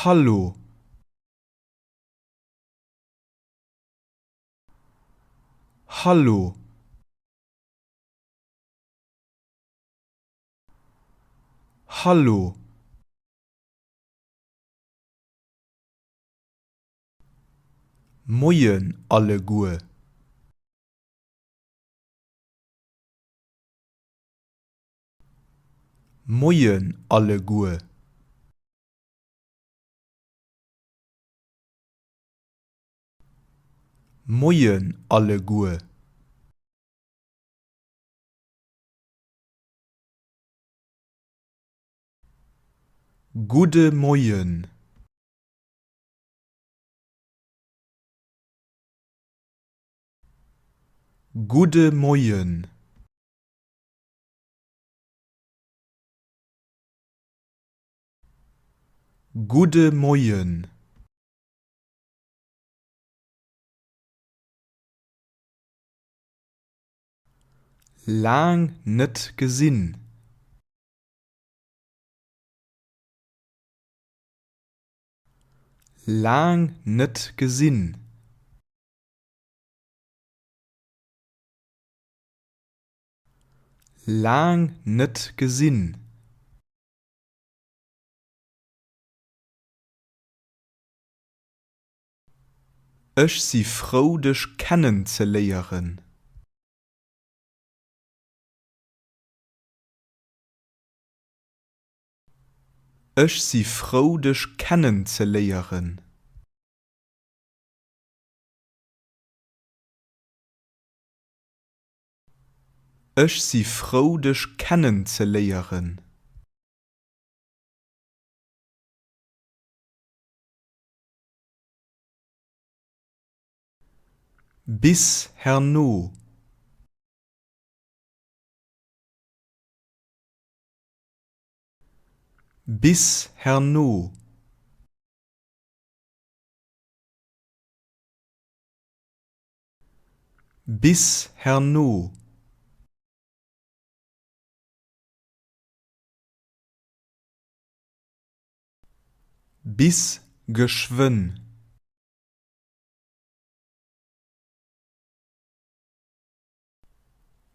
Hallo. Hallo. Hallo. Moien alleguer. Moien alleguer. Moien alleguer. Gudde Moien. Gudde Moien. Gudde Moien. Laang net gesinn. Laang net gesinn. Laang net gesinn. Ech si frou dech kennenzeléieren. Ech si frou dech kennenzeléieren. Ech si frou dech kennenzeléieren. Bis herno. Bis herno. Bis herno. Bis geschwënn.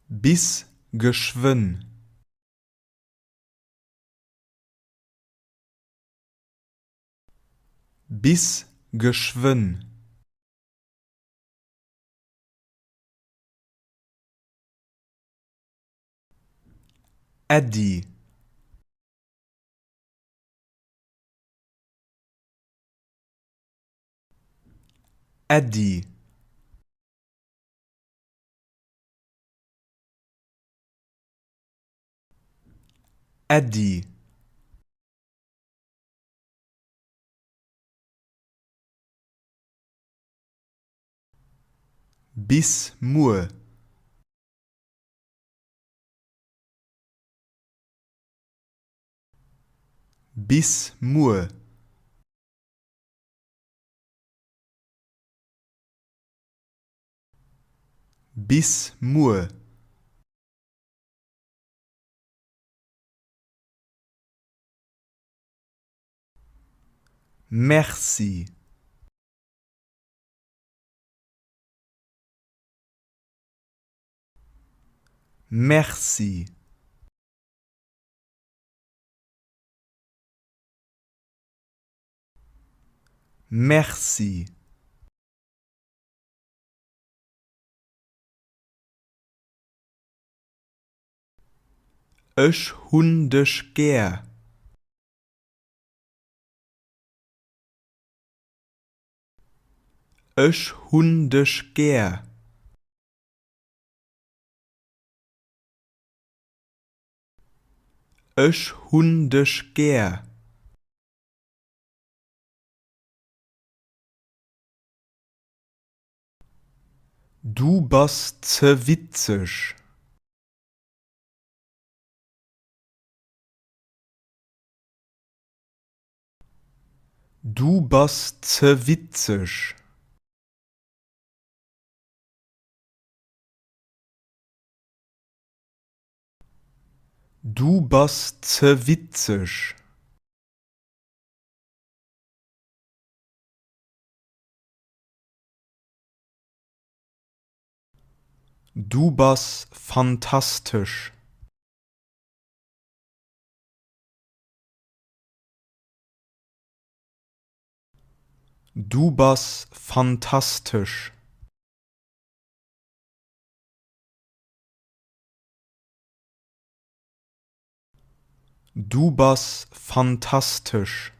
Bis geschwënn. Bis geschwënn. Äddi. Äddi. Äddi. Bis muer. Bis muer. Bis muer. Merci. Merci. Merci. Ech hunn dech gär. Ech hunn dech gär. Ech hunn dech gär. Du bass ze witzeg. Du bass ze witzeg. Du bass ze witzeg. Du bass fantastesch. Du bass fantastesch. Du bass fantastesch.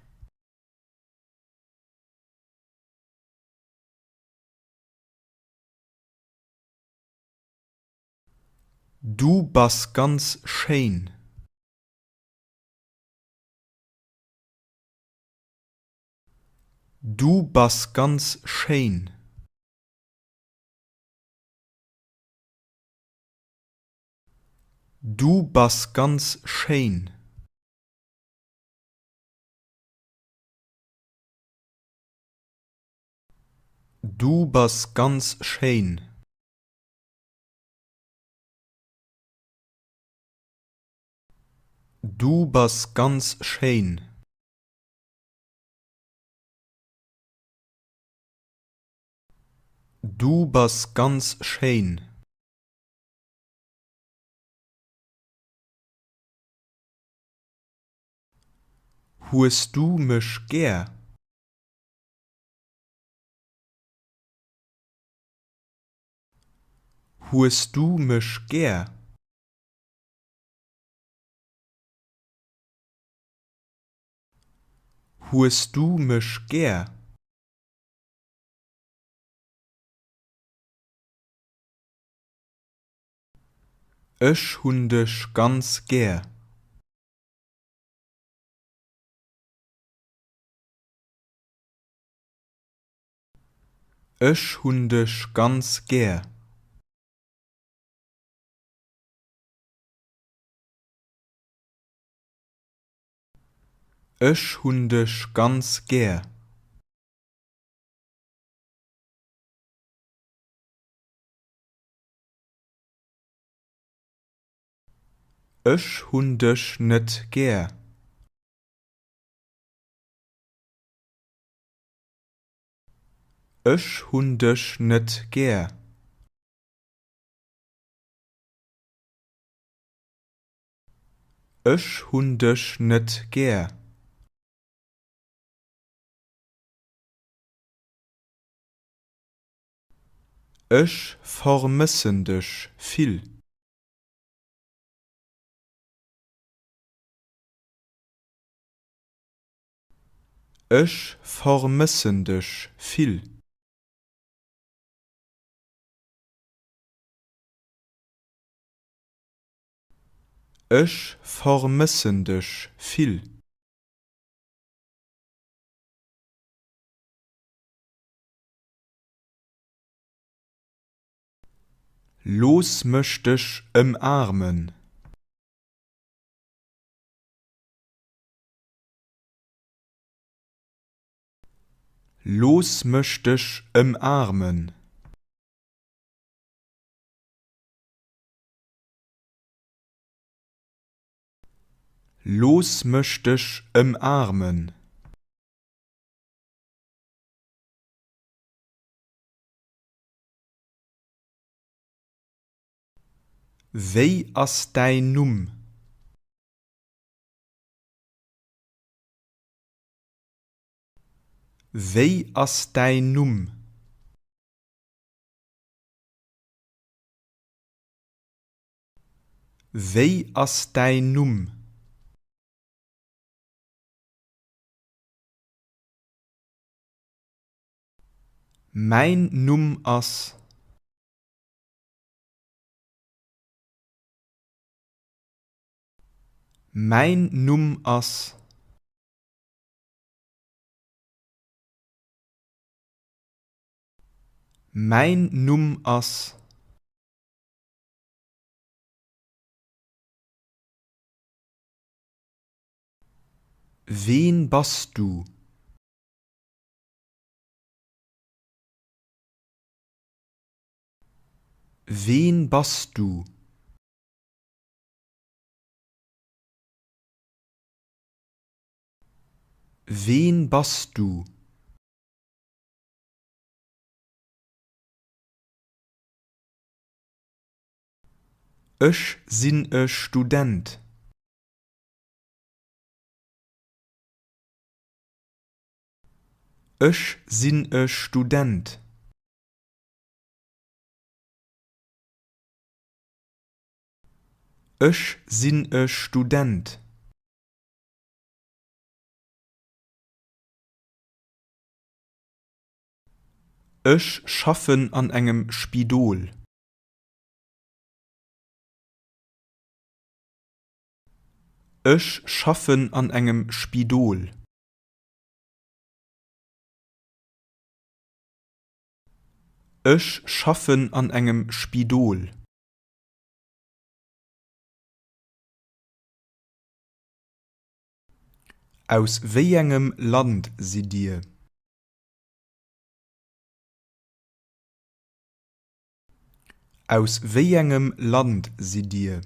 Du bass ganz schéin. Du bass ganz schéin. Du bass ganz schéin. Du bass ganz schéin. Du bass ganz schéin. Du bass ganz schéin. Hues du mech gär? Hues du mech gär? Hues du mech gär? Ech hunn dech ganz gär. Ech hunn dech ganz gär. Ech hunn dech ganz gär. Ech hunn dech net gär. Ech hunn dech net gär. Ech hunn dech net gär. Ech vermëssen dech vill. Ech vermëssen dech vill. Ech vermëssen dech vill. Looss mech dech ëmaarmen. Looss mech dech ëmaarmen. Looss mech dech ëmaarmen. Wéi ass däin Numm? Wéi ass däin Numm? Wéi ass däin Numm? Mäin Numm ass. Mäin Numm ass. Mäin Numm ass. Ween bass du? Ween bass du? Ween bass du? Ech sinn e Student. Ech sinn e Student. Ech sinn e Student. Ech schaffen an engem Spidol. Ech schaffen an engem Spidol. Ech schaffen an engem Spidol. Aus wéi engem Land sidd Dir? Aus wéi engem Land sidd Dir?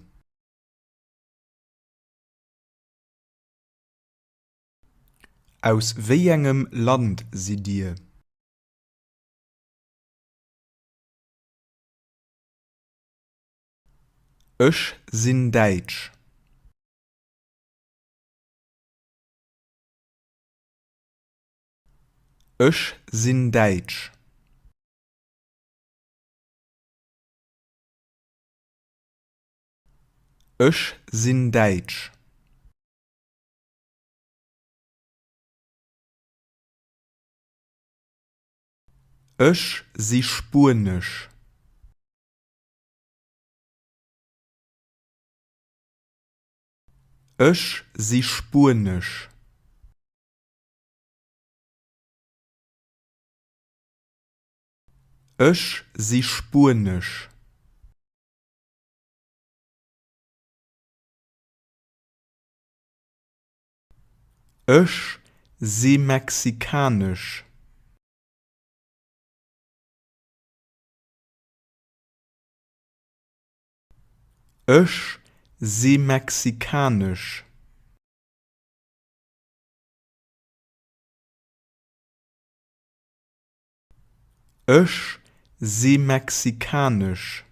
Aus wéi engem Land sidd Dir? Ech sinn Däitsch. Ech sinn Däitsch. Ech sinn Däitsch. Ech si Spuenesch. Ech si Spuenesch. Ech si Spuenesch. Ech si Mexikanesch. Ech si Mexikanesch. Ech si Mexikanesch.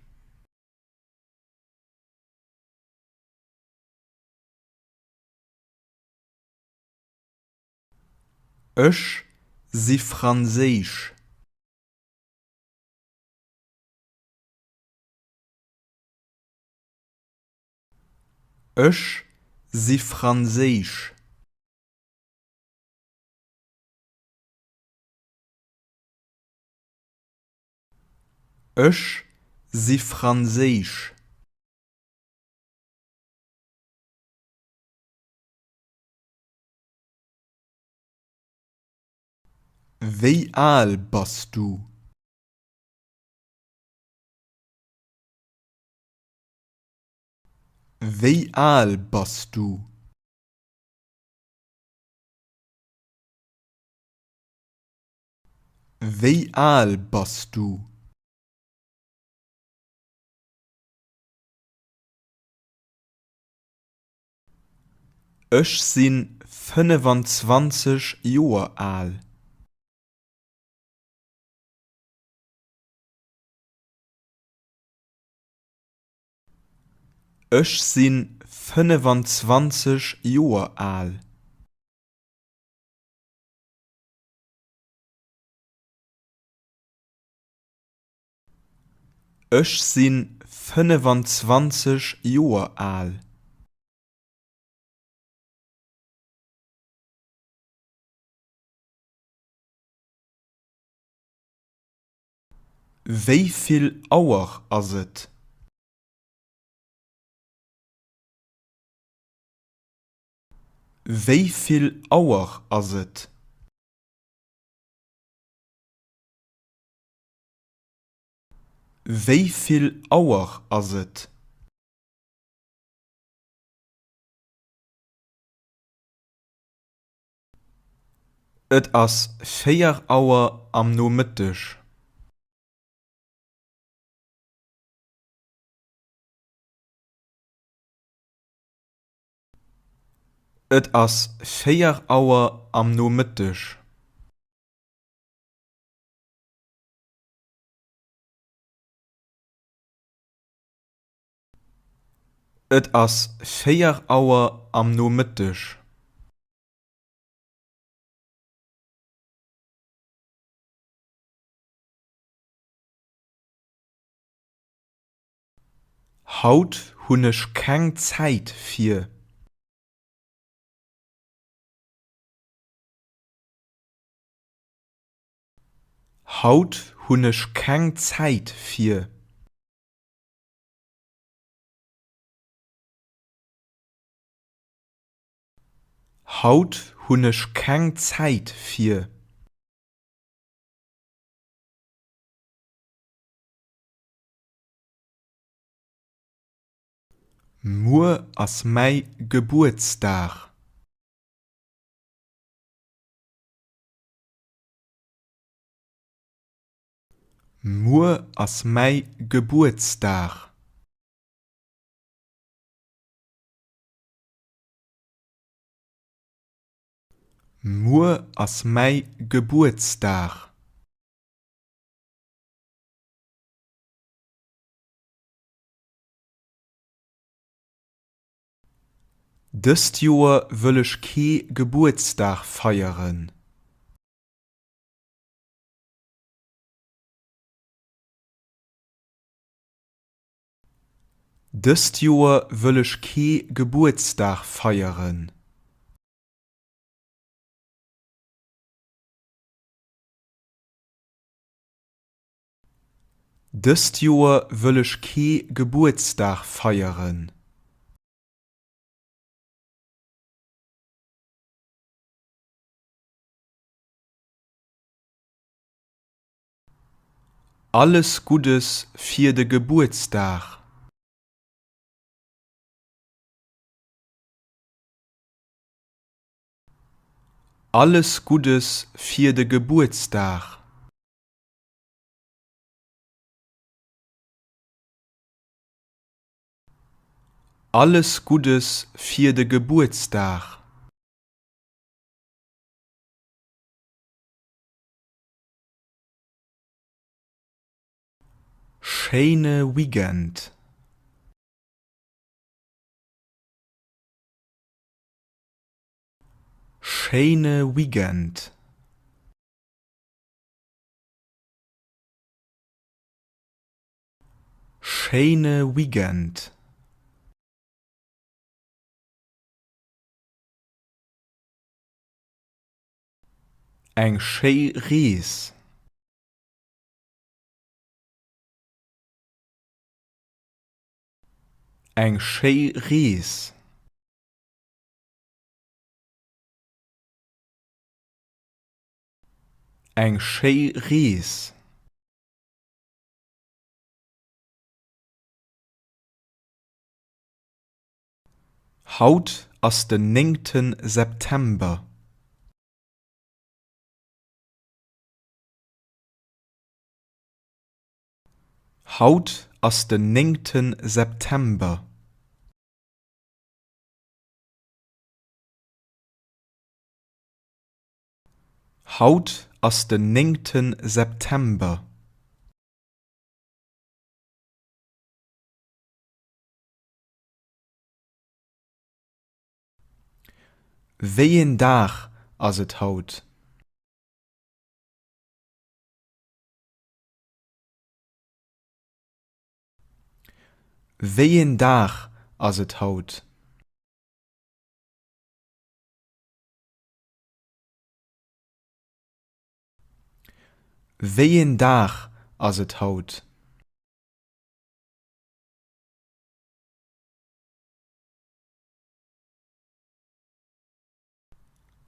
Ech si Franséisch. Ech si Franséisch. Ech si Franséisch. Wéi al bass du? Wéi al bass du? Wéi al bass du? Ech si 25 Joer al. Ech si 25 Joer al. Ech si 25 Joer al. Wéi vill Auer ass et? Wéi vill Auer ass et? Wéi vill Auer ass et? Et ass 4 Auer am Nomëtteg. Et ass 4 Auer am Nomëtteg. Et ass 4 Auer am Nomëtteg. Haut hunn ech keng Zäit fir. Haut hunn ech keng Zäit fir. Haut hunn ech keng Zäit fir. Muer ass mäi Gebuertsdag. Muer ass mäi Gebuertsdag. Muer ass mäi Gebuertsdag. Dëst Joer wëll ech kee Gebuertsdag feieren. Dëst Joer wëll ech kee Gebuertsdag feieren. Dëst Joer wëll ech kee Gebuertsdag feieren. Alles Guddes fir de Gebuertsdag! Alles Guddes fir de Gebuertsdag! Alles Guddes fir de Gebuertsdag! Schéine Weekend! Schéine Weekend! Schéine Weekend! Eng schéi Rees! Eng schéi Rees! Eng schéi Rees! Haut ass den néngte September. Haut ass den néngte September. Haut ass den néngte September. Wéi een Dag ass et haut? Wéi een Dag ass et haut? Wéi een Dag ass et haut?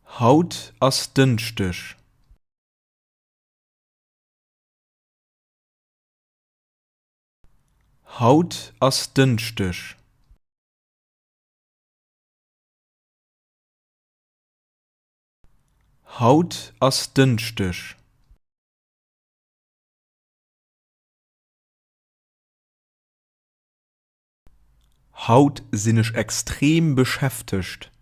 Haut ass Dënschdeg. Haut ass Dënschdeg. Haut ass Dënschdeg. Haut sinn ech extrem beschäftegt.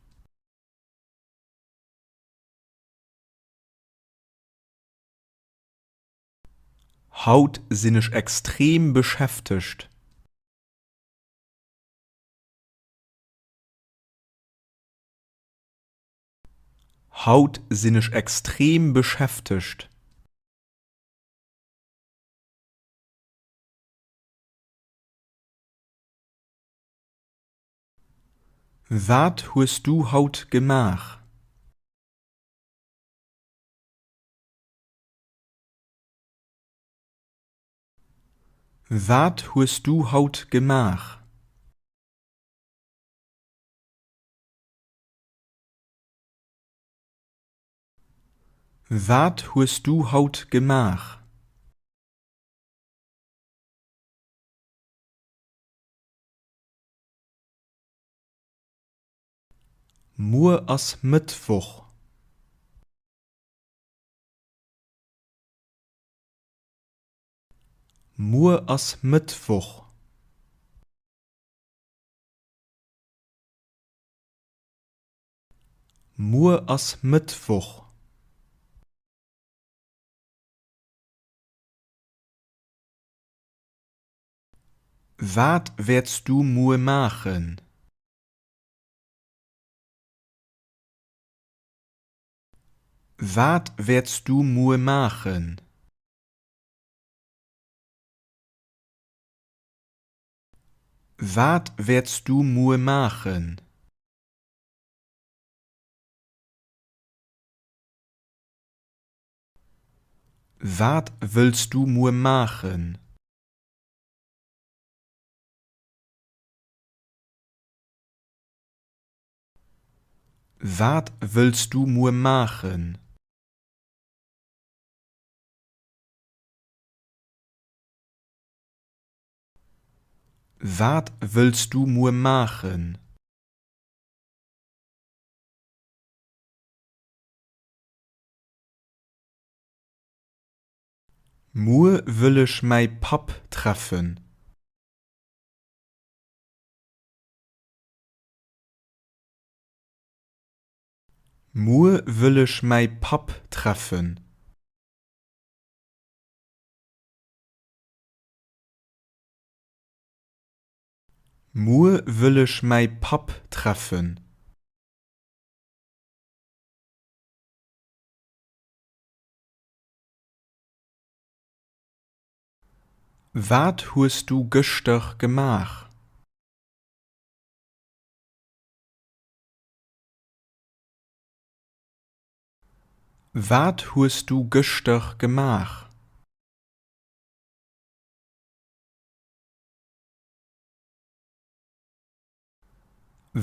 Haut sinn ech extrem beschäftegt. Haut sinn ech extrem beschäftegt. Wat hues du haut gemaach? Wat hues du haut gemaach? Wat hues du haut gemaach? Muer ass Mëttwoch. Muer ass Mëttwoch. Muer ass Mëttwoch. Wat wäerts du muer maachen? Wat wäerts du muer maachen? Wat wäerts du muer maachen? Wat wëlls du muer maachen? Wat wëlls du muer maachen? Wat wëlls du muer maachen? Muer wëll ech mäi Papp treffen. Muer wëll ech mäi Papp treffen. Muer wëll ech mäi Papp treffen. Wat hues du gëschter gemaach? Wat hues du gëschter gemaach?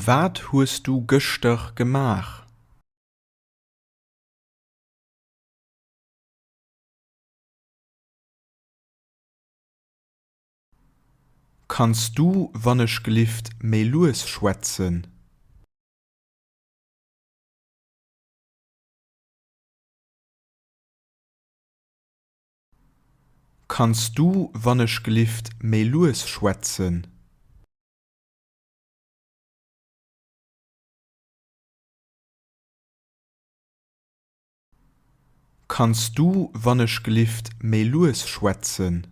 Wat hues du gëschter gemaach? Kanns du wannechgelift méi lues schwätzen? Kanns du wannechgelift méi lues schwätzen? Kanns du wannechgelift méi lues schwätzen?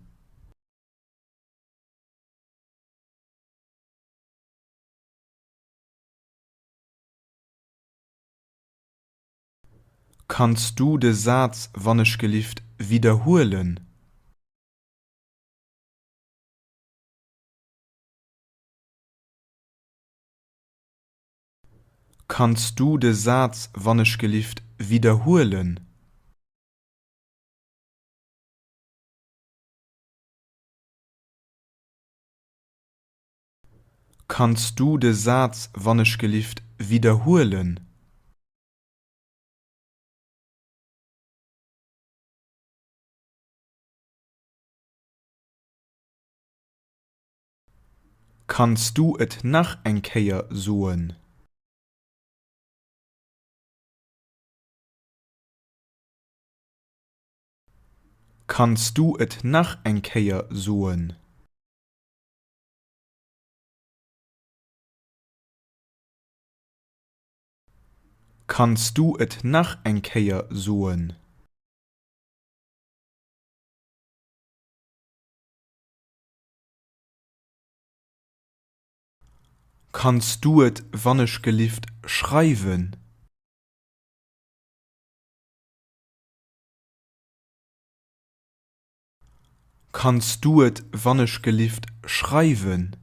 Kanns du de Saz wannechgelift widderhuelen? Kanns du de Saz wannechgelift widderhuelen? Kanns du de Saz wannechgelift widderhuelen? Kanns du et nach eng Kéier soen? Kanns du et nach eng Kéier soen? Kanns du et nach eng Kéier soen? Kanns du et wannechgelift schreiwen? Kanns du et wannechgelift schreiwen?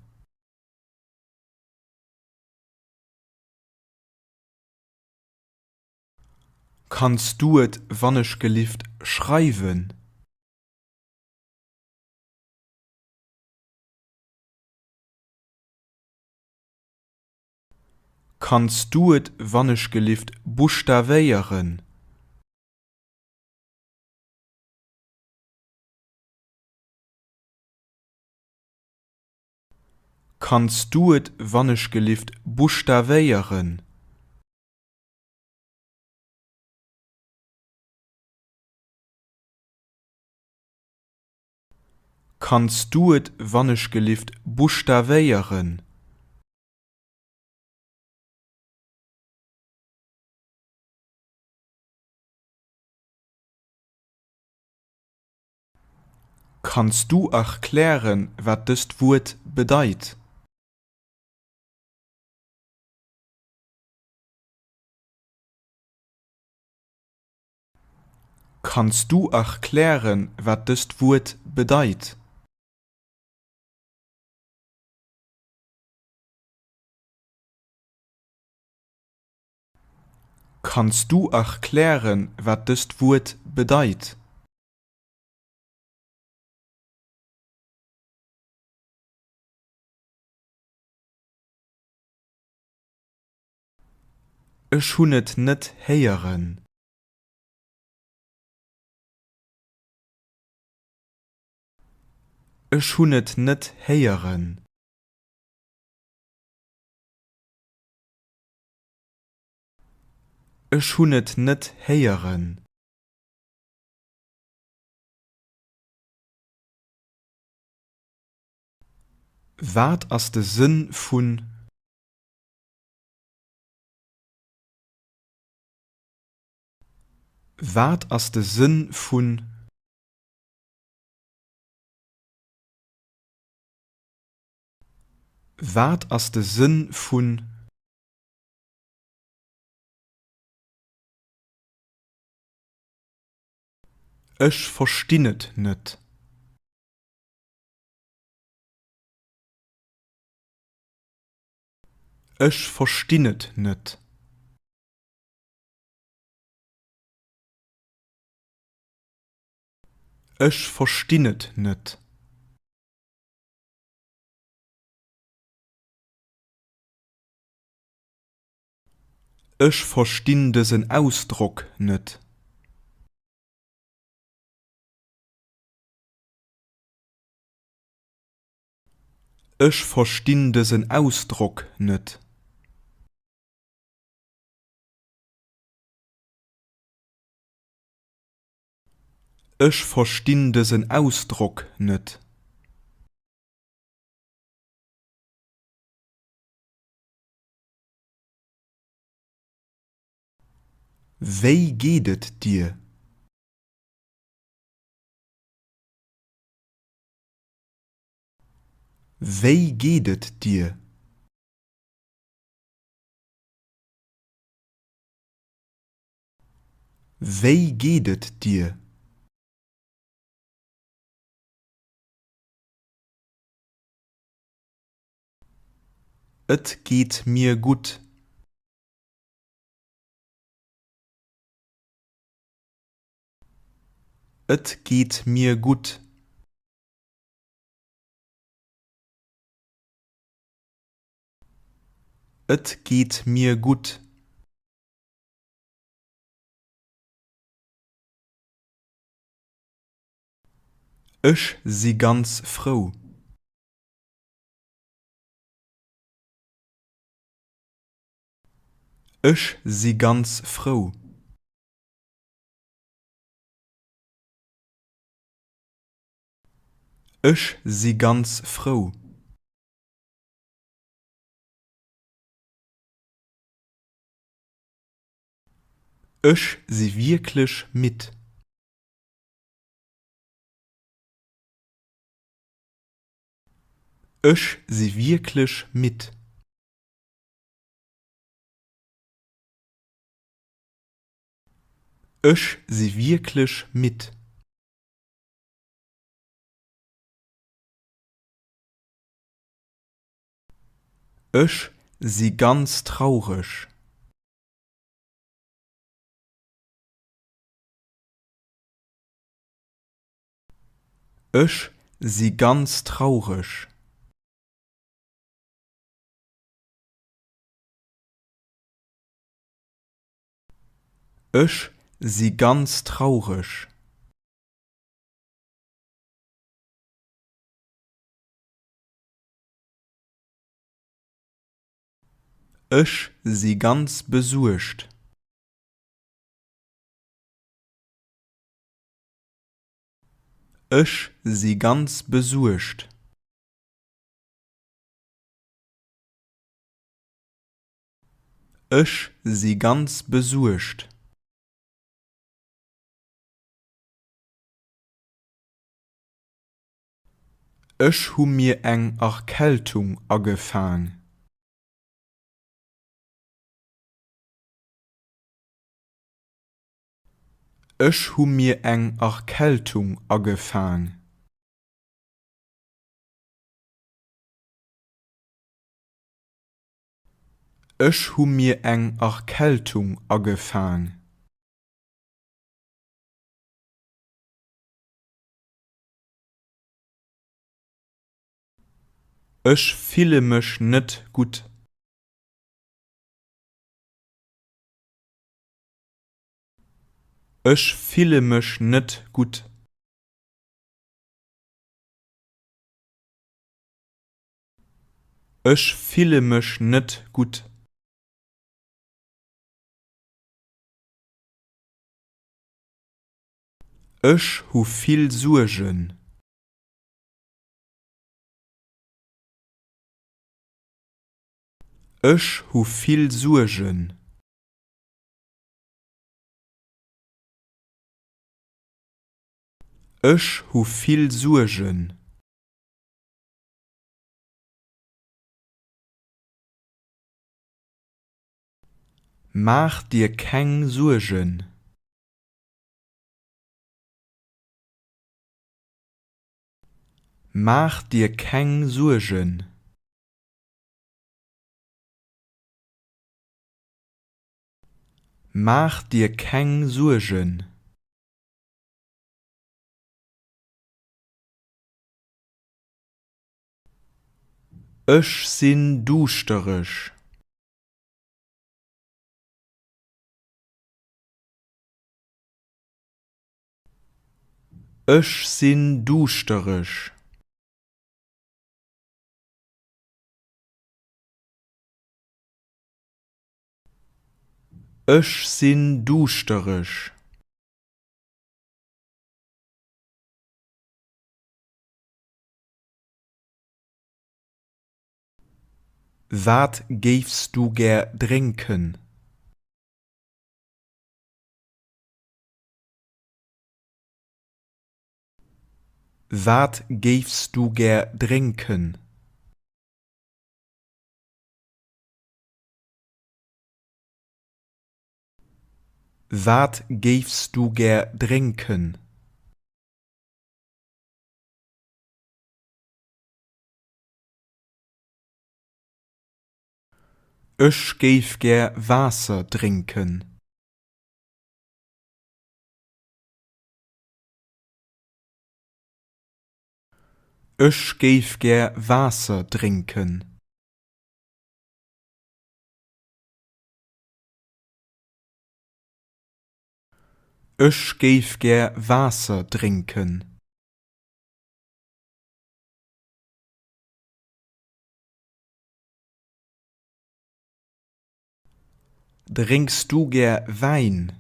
Kanns du et wannechgelift schreiwen? Kanns du et wannechgelift buschtawéieren? Kanns du et wannechgelift buschtawéieren? Kanns du et wannechgelift buschtawéieren? Kanns du erklären, wat dëst Wuert bedeit? Kanns du erklären, wat dëst Wuert bedeit? Kanns du erklären, wat dëst Wuert bedeit? Ech hunn et net héieren. Ech hunn et net héieren. Ech hunn et net héieren. Wat ass de Sënn vun. Wat ass de Sënn vun. Wat ass de Sënn vun. Ech verstinn et net. Ech verstinn et net. Ech verstinn et net. Ech verstinn dësen Ausdrock net. Ech verstinn dësen Ausdrock net. Ech verstinn dësen Ausdrock net. Wéi geet et dir? Wéi geet et dir? Wéi geet et dir? Et geet mir gutt. Et geet mir gutt. Et geet mir gutt. Ech si ganz frou. Ech si ganz frou. Ech si ganz frou. Ech si wierklech midd. Ech si wierklech midd. Ech si wierklech midd. Ech si ganz traureg. Ech si ganz traureg. Ech si ganz traureg. Ech si ganz besuergt. Ech si ganz besuergt. Ech si ganz besuergt. Ech hu mir eng Erkältung agefaang. Ech hu mir eng Erkältung agefaang. Ech hu mir eng Erkältung agefaang. Ech fille mech net gutt. Ech fille mech net gutt. Ech fille mech net gutt. Ech hu vill Suergen. Ech hu vill Suergen. Ech hu vill Suergen. Maach dir keng Suergen. Maach dir keng Suergen. Maach dir keng Suergen. Ech sinn duuschtereg. Ech sinn duuschtereg. Ech sinn duuschtereg. Wat géifs du gär drénken? Wat géifs du gär drénken? Wat géifs du gär drénken? Ech géif gär Waasser drénken. Ech géif gär Waasser drénken. Ech géif gär Waasser drénken. Drénks du gär Wäin?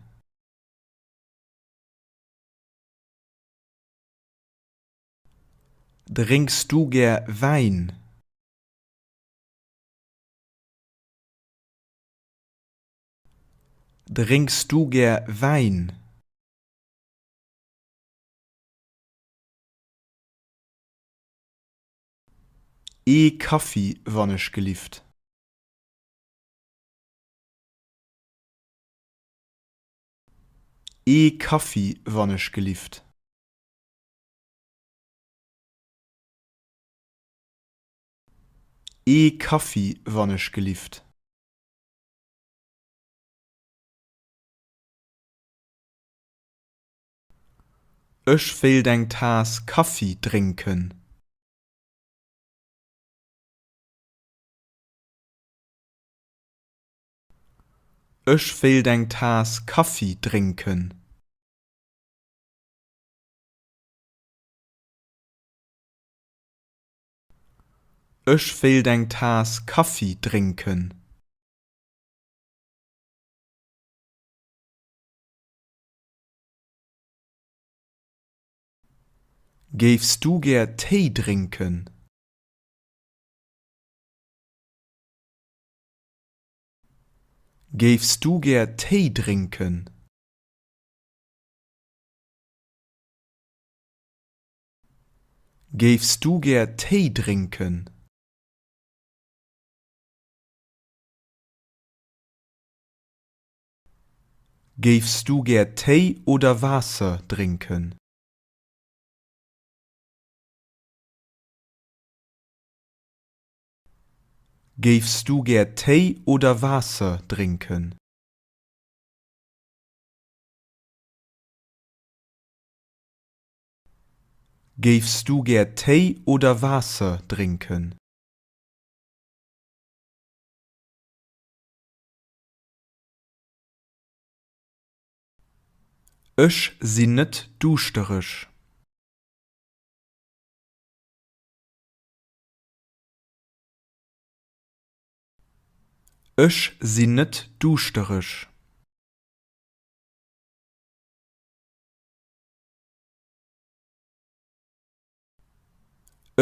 Drénks du gär Wäin? Drénks du gär Wäin? Ee Kaffi wann ech gelift. Ee Kaffi wann ech gelift. Ee Kaffi wann ech gelift. Ech wéilt eng Taass Kaffi drénken. Ech wéilt eng Taass Kaffi drénken. Ech wéilt eng Taass Kaffi drénken. Géifs du gär Téi drénken? Géifs du gär Téi drénken? Géifs du gär Téi drénken? Géifs du gär Téi oder Waasser drénken? Géifs du gär Téi oder Waasser drénken? Géifs du gär Téi oder Waasser drénken? Ech sinn net duuschtereg. Ech sinn net duuschtereg.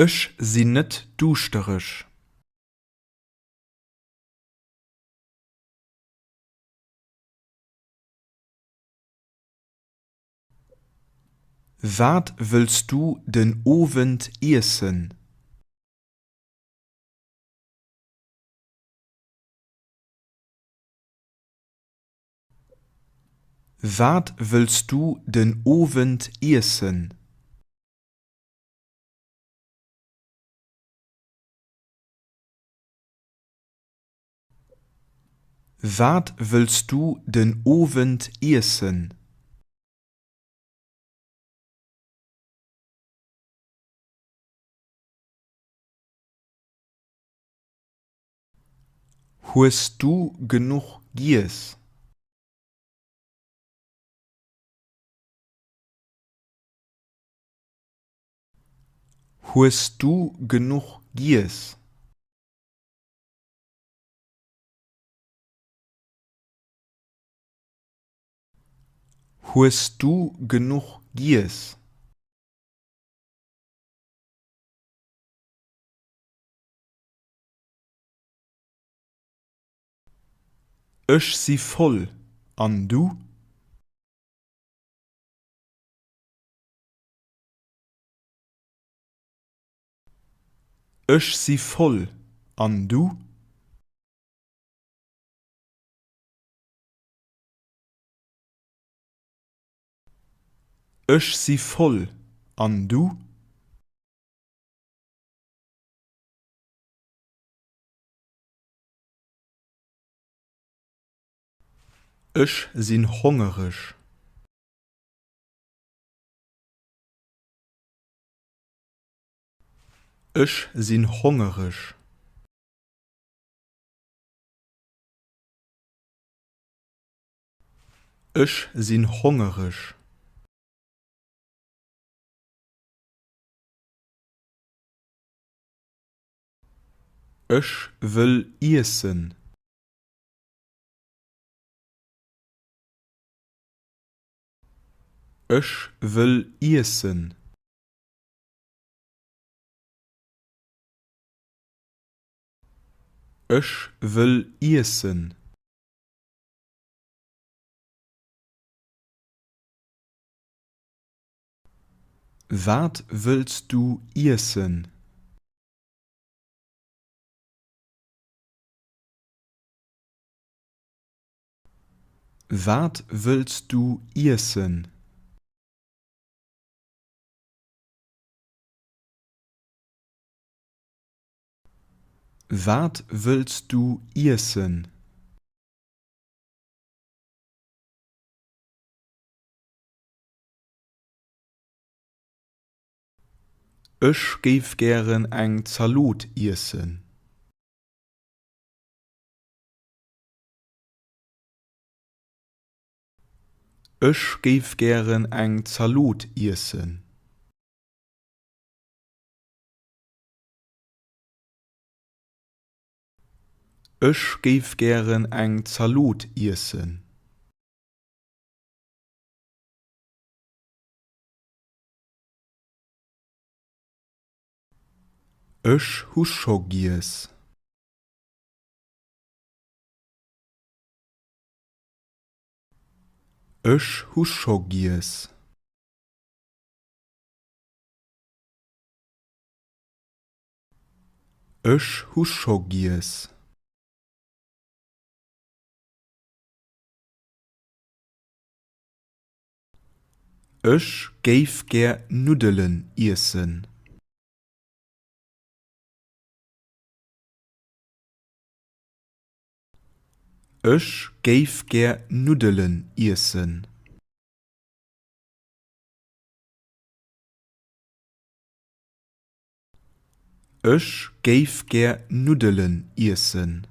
Ech sinn net duuschtereg. Wat wëlls du den Owend iessen? Wat wëlls du den Owend iessen? Wat wëlls du den Owend iessen? Hues du genuch giess? Hues du genuch giess? Hues du genuch giess? Ech si voll, an du? Ech si voll, an du? Ech si voll, an du? Ech sinn hongereg. Ech sinn hongereg. Ech sinn hongereg. Ech wëll iessen. Ech wëll iessen. Ech wëll iessen. Wat wëlls du iessen? Wat wëlls du iessen? Wat wëlls du iessen? Ech géif gären eng Zalot iessen. Ech géif gären eng Zalot iessen. Ech géif gären eng Zalot iessen. Ech hu scho giess. Ech hu scho giess. Ech hu scho giess. Ech géif gär Nuddelen iessen. Ech géif gär Nuddelen iessen. Ech géif gär Nuddelen iessen.